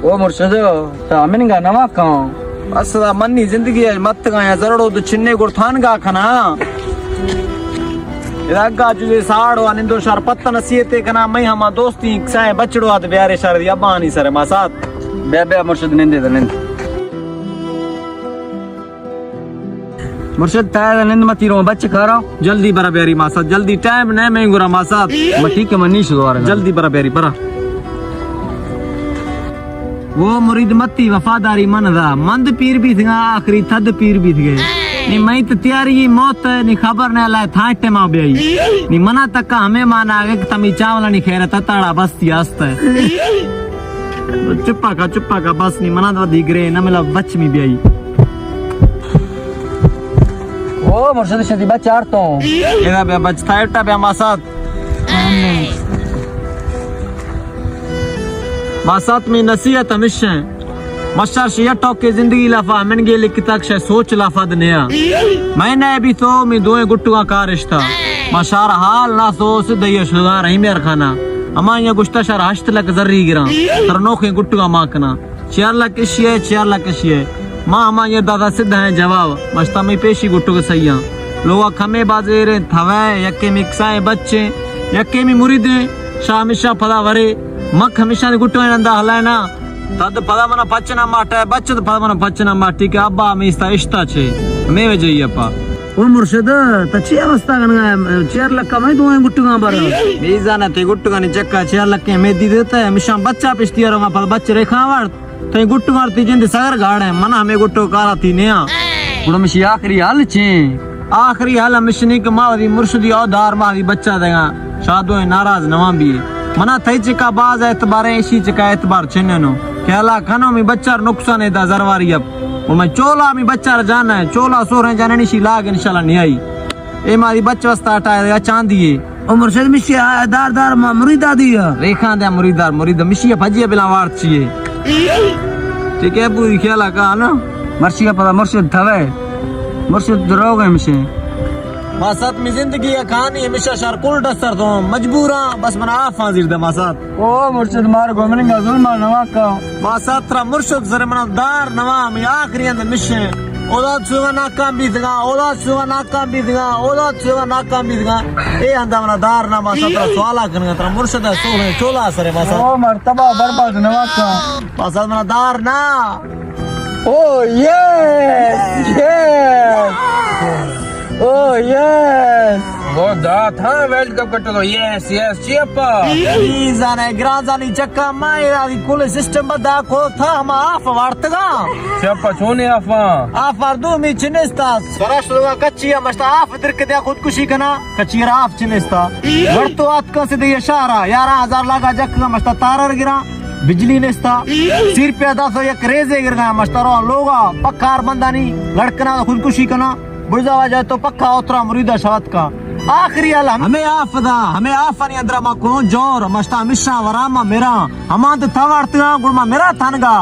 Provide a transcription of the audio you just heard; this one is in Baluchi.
او مرشد، تا منگا نوا کن۔ بس دا منی زندگی اش متگا یا زرڑو دو چنے گڑ تھانگا کھنا۔ ادا گا چوزے ساڑو نندو شر پتہ نصیحتے کنا، میں ہما دوستی کسائیں بچڑو آت بیارے شر دی ابانی سر ماسات۔ بیا بیا مرشد نندے دا نند۔ مرشد، تایا نند متی رو، بچ کارا۔ جلدی برا بیاری ماسات، جلدی، ٹائم نہ میں گرا ماسات۔ مٹی کے منی شدوار۔ جلدی برا بیاری، برا۔ وہ مرید متی وفاداری من دا، مند پیر بیت گا، آخری تھد پیر بیت گئے۔ نی میں تو تیاری موت، نی خبر نہ لائے تھا ٹائم آ بیائی۔ نی منا تک ہمیں مانا آگے کہ تمی چاولا نی خیرت تاڑا بستی آستا ہے۔ چپا کا، چپا کا، بس نی منا دو دی گرے، نہ ملا بچ می بیائی۔ او مرشد شدی بچ آرتوں۔ ایدا بیا بچ تھا ایٹا بیا ماسات۔ ماسات می نصیحت ہمیش ہیں۔ مشار شی ٹوکے زندگی لافا من گے لکھتا کہ شے سوچ لافا دنیا۔ میں نہ بھی تو می دوئیں گٹگاں کارشتا۔ مشار حال نہ سو سدھیا شدگاں رحیم یار خانہ۔ اما یا گشتہ شار ہشت لکھ زری گراں۔ تر نوخیں گٹگاں ماں کنا۔ چیار لکھ اشی ہے، چیار لکھ اشی ہے۔ ماں ہما یہ دادا سدھ ہیں جواب۔ مشتا میں پیشی گٹو کے سیاں۔ لوگا کھمے بازے رے تھوے، یکے میں کسائے بچے، یکے میں مریدیں، شاہ ہمیشہ پدا ورے۔ مکھ ہمیشہ نے گٹو ہیں نندا ہلائنا۔ تد پدا منا پچنا ماٹا ہے، بچت پدا منا پچنا ماٹی کہ ابا ہمیں استا اشتا چھے۔ میں وجہ یہ پا۔ او مرشد، تا چی اوستا کنگا ئے؟ چیار لکھ میں دوئیں گٹگاں بر۔ میزان تے گٹگانی چکا چیار لکھ میں دی دیتا ہے، ہمیشہ بچہ پشتی رہا، پر بچ ریکھاں وارت۔ تئی گٹگاں تی جند سگر گاڑے، من ہمیں گٹو کارا تی نیا۔ گڑا مشی آخری حل چیں؟ آخری حل ہمشنی کہ ما وتی مرشدی او دار ما وتی بچہ دیگا شادو ناراض نواں بی۔ منا تئی چکا باز اعتبار ہے، اشی چکا اعتبار چننو۔ کہ اللہ کنو می بچار نقصان ہے دا زرواری اب۔ اور میں چولا می بچار جانا ہے، چولا سور ہیں جانا نشی لاگ انشاءاللہ نہیں آئی۔ اے ماری بچ وستا ہٹا یا چاندی ہے۔ او مرشد مشی آ دار دار ما مریدا دی۔ ریخان دے مریدار، مرید مشی پجی بلا وارت چیے۔ ٹھیک ہے، پوری خیال کا نا۔ مرشی پتا مرشد تھوے۔ مرشد دروگ ہے مشے۔ ما سات می زندگی ہے کہانی ہمیشہ شر کل ڈسر تو مجبوراں، بس منا آفاں زیر دے ما سات۔ او مرشد مار گومنگا ظلم نوا کا۔ ما سات ترا مرشد سر منا دار نوا می آخری اند مشے۔ اولاد سوگا ناکام بیتگا، اولاد سوگا ناکام بیتگا، اولاد سوگا ناکام بیتگا۔ اے ہندا منا دار نا، ما سات ترا سوالا کنگا، ترا مرشد سوگا چولا سرے ما سات۔ او مرتبہ برباد نوا کا۔ ما سات منا دار نا۔ او یس، یس۔ او یس۔ وہ دات ہاں ورلڈ کپ کٹو، یس، یس، چی اپا؟ ای زانے گران زانی چکا ما اے آدی کل سسٹم بدا کو تھا ہم آف وارتگا۔ چی اپا چونے آفا؟ آف وار دو می چنستا۔ سرش لوگا کچی ہم اشتا آف درک دیا خودکشی کنا۔ کچی را آف چنستا۔ ورتو آتکا سے دے شہرا۔ یارہ ہزار لاگا جک ہم اشتا تارر گرا۔ بجلی نیستا۔ سی روپیہ دا سو یک ریزے گرگا ہم اشتا رو لوگا۔ پکار بندانی لڑکنا خودکشی کنا۔ برزا واجہ تو پکا اترا مریدا شوت کا۔ آخری حال ہم۔ ہمیں آف دا، ہمیں آفانی اندرا ما کنوں جور، مشتا مشاں ورا ما میرا۔ ہمان تے تھا وارتگاں، گڑ ما میرا تھانگا۔